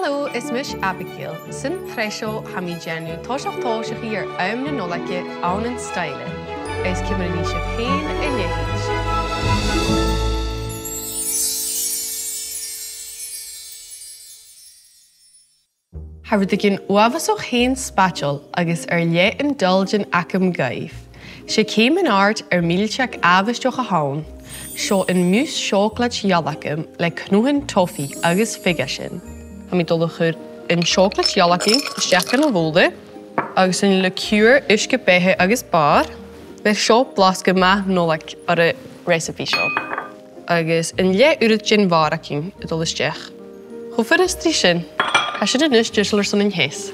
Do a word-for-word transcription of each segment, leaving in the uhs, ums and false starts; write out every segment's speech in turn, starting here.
Hello, is mise Abigail. San t-sreath seo, tha mi a' dèanamh toiseach tòiseachaidh air àm na Nollaige ann an Stoidhle. Is ciamar a nì sibh fhèin a leithid? Tha rudeigin uabhasach fhèin spaideil agus air leth an dùbhlan agam dhuibh. 'S e ceum an-àird air milseag àbhaisteach a th' ann. Seo am mousse seoclaid gheal agam le cnothan toffee agus figeasan. Tha mi a' dol a chur an seoclaid gheal agam a-steach dhan a' bhobhla, agus an liqueur uisge-beatha agus bàrr. Bheir seo blas gu math Nollaig air an recipe seo. Agus an leth-uiread den bhàrr againn a' dol a-steach. Cho furasta ri sin, tha sin a-nis deiseil airson an teas.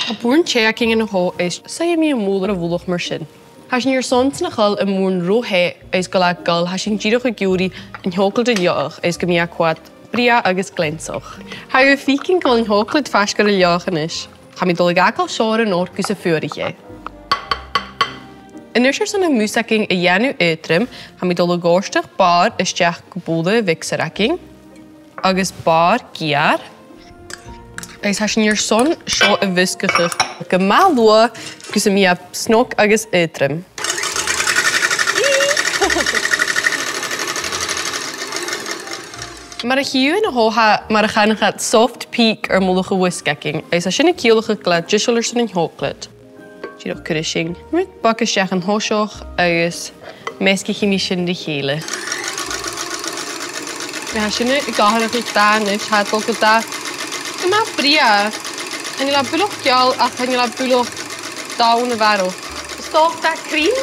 Tha bùrn teth againn an-seo is saoilidh mi am bobhla air a bhualadh mar sin. Tha sinn airson a chur am bùrn ro theth is gu bheil e a' goil, tha sinn dìreach ag iarraidh an t-seoclaid a leaghadh is gum bi e quite brèagha agus gleansach. Tha thu a' faicinn gu bheil an t-seoclaid faisg air a leaghadh a-nis. Tha mi a' dol a dh'fhàgail seo air an fheur gus am fuaraich e. A-nis airson am mousse againn a dhèanamh aotrom, tha mi a' dol a dhòrtadh bàrr a-steach gu bobhla a' mhixer againn, agus bàrr geur. Agus tha sinn airson seo a mheasgachadh gu math luath gus am bi e snog agus aotrom. Mar a chì thu an-seo, tha, mar a chanas iad, soft peak air mullach a' mhuic againn, agus tha sin a' ciallachadh gu bheil e deiseil airson an t-seoclaid. Dìreach cuiridh sinn rud beag a-steach an toiseach agus measgaichidh mi sin ri chèile. Tha sin ag atharrachadh dath a-nis, tha e a' dol gu dath gu math brèagha. Chan eil e buileach geal ach chan eil e buileach donn a bharrachd. Is dòcha dath cream.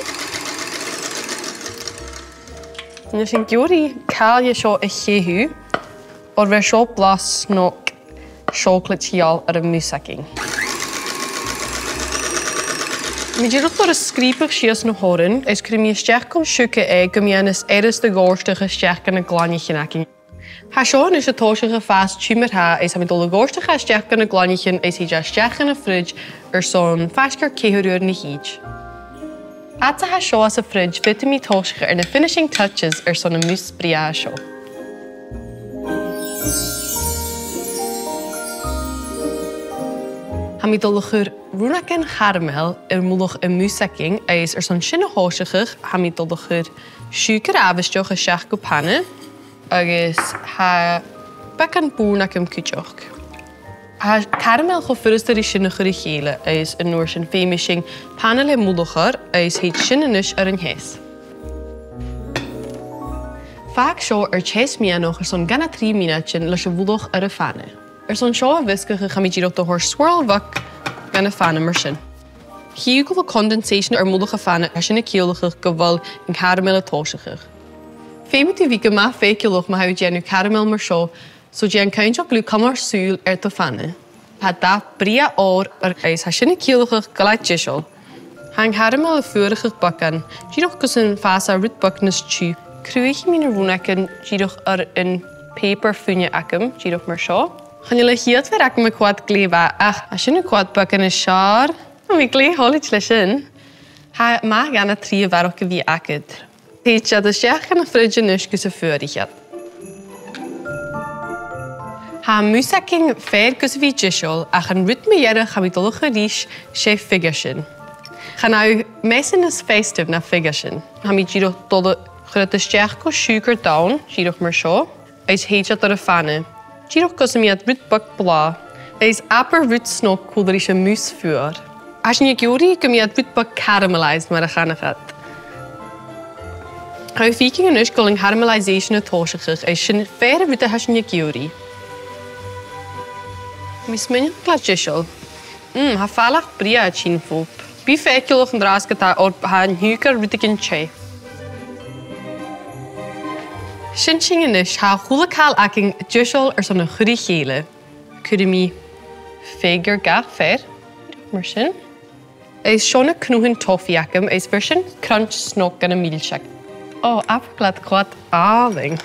Nì sinn ag iarraidh càil seo a cheitheadh, oir bheir seo blas snog seoclaid gheal air am mousse againn. Tha mi dìreach a' dol a sgrìobadh sìos na h-oirean, is cuiridh mi a-steach gu siùcar e gum bi e nas fheàrr a dhòrtadh a-steach dha na glainneachan againn. Tha seo a-nis a' tòiseachadh a' fàs tiugh mar-thà, is tha mi a' dol a dhòrtadh e a-steach dha na glainneachan is thèid e a-steach dhan a' fridge airson faisg air ceithir uairean a thìde. Fhad 's a tha seo sa fridge, faodaidh mi tòiseachadh air na finishing touches airson am mousse brèagha seo. Tha mi a' dol a chur rionnagan caramel air mullach am mousse againn, is airson sin a thòiseachadh, tha mi a' dol a chur siùcar àbhaisteach a-steach gu pana, agus tha beagan bùrn agam cuideachd. Tha caramel cho furasta ri sin a chur ri chèile, is an uair sin feumaidh sinn pana le mullach air, is thèid sin a-nis air an teas. Fàg seo air teas meadhanach airson dhà no trì mionaidean leis a' mhullach air a' phana. Airson seo a mheasgachadh, tha mi dìreach a' dol a thoirt swirl bheag dhan a' phana mar sin. Chì thu gu bheil condensation air mullach a' phana, tha sin a' ciallachadh gu bheil an caramel a' tòiseachadh. Feumaidh tu a bhith gu math faiceallach ma tha thu a' dèanamh caramel mar seo, so dèan cinnteach gu bheil thu a' cumail sùil air do phana. Tha dath brèagha òir air, is tha sin a' ciallachadh gu bheil e deiseil. Tha an caramel a' fuarachadh beagan, dìreach gus am fàs e rud beag nas tiugh. Cruthaichidh mi na rionnagan dìreach air an pàipear-fuine agam, dìreach mar seo. Chan eil a' chiad fhear agam a' coimhead glè mhath, ach tha sin a' coimhead beagan nas fheàrr. Tha mi glè thoilichte leis sin. Tha e math dhà no trì a bharrachd a bhith agad. Thèid iad a-steach dhan a' fridge a-nis gus am fuaraich iad. Tha am mousse againn fèir gus a bhith deiseil, ach an rud mu dheireadh tha mi a' dol a chur ris, 's e figeasan. Chan eil measan nas festive na figeasan. Tha mi dìreach a' dol a chur iad a-steach gu siùcar donn, dìreach mar seo. Is thèid iad air a' phana. Dìreach gus am bi iad rud beag blàth. Is abair rud snog còmhla ris am mousse fuar. Tha sinn ag iarraidh gum bi iad rud beag caramelized mar a chanas iad. Tha thu a' faicinn a-nis gu bheil an caramelization a' tòiseachadh, is sin fèar an rud a tha sinn ag iarraidh. Tha mi a' smaoineachadh gu bheil e deiseil. Mm, tha fàileadh brèagha a' tighinn dhomh. Bi faiceallach an-dràsta, tha, oir tha an t-siùcar rudeigin teth. Sin sinn a-nis, tha a h-uile càil againn deiseil airson a chur ri chèile. Cuiridh mi feadh air gach fear, mar sin. Is seo na cnothan toffee agam, is bheir sin crunch snog dhan a' mhilseag. Ò, abair gu bheil iad a' coimhead àlainn.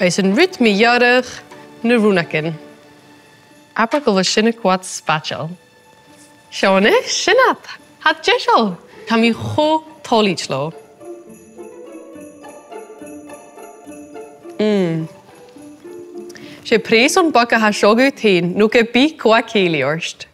Is an rud mu dheireadh, na rionnagan. Abair gu bheil sin a' coimhead spaideil. Seo a-nis, sin iad. Tha iad deiseil. Tha mi cho toilichte leotha. Mm. 'S e preusan beag a tha seo dhut fhèin, no ge bith cò tha a' cèilidh ort.